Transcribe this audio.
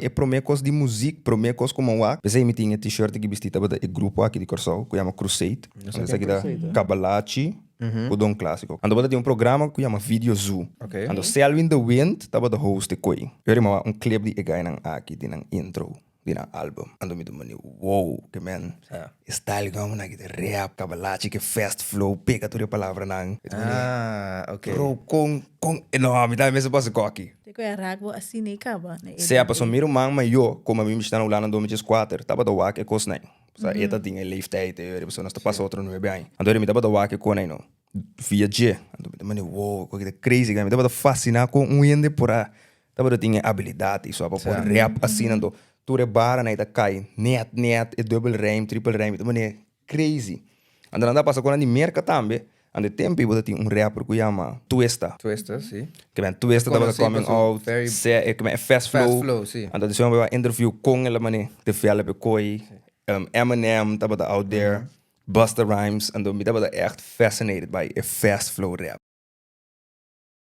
E promé kos di muzik, promé kos ku mi a wak, p'esei mi tin e t-shirt aki bistí tabata e grupo aki di Kòrsou ku yama Crusade. Anto esaki ta Kabalachi ku Don Klásiko. Anto bo ta tin un programa ku yama Video Zoo. Anto Selwyn de Wind tabata host e koi. Yo a wak un clip di e gainan aki di nan intro di nan album. Anto mi ta mandi, wow, ke men e style ku nan aki ta rap, Kabalachi ke fast flow, pega tur e palabranan. Mi ta mandi, bro, kon, kon, no, mi tambe mester pasa koki. Te ku e rak bo asina i kaba na e Sea pasobra mi ruman mayor, komo mi mishita na Hulanda 2004, tabata wak e kosnan. Pasobra e ta tin e leeftijd e ora, pasobra nos ta pasa otro nuebe aña. Anto mi tabata wak e konan no via dje. Anto mi ta manda, wow, koki ta crazy. Mi tabata fasina kon un hende por a tabata tin e abilidat i so pa por rap asina. Anto tur e baranan ta kai net net, e dubbel rijm, triple rijm. Mi ta manda crazy. Anto nan ta pasa con nan di Merca tambe. Anto e tempo ei bo ta tin un rapper cu yama Twista. Twista, si. Ke men Twista tabata Conoci coming pa su out, very se, e ke men e fast fast flow. flow, si. Anto despues bo a interview con el a mane develop e coi. Eminem tabata out there, Busta Rhymes. Anto mi tabata echt fascinated by e fast flow rap.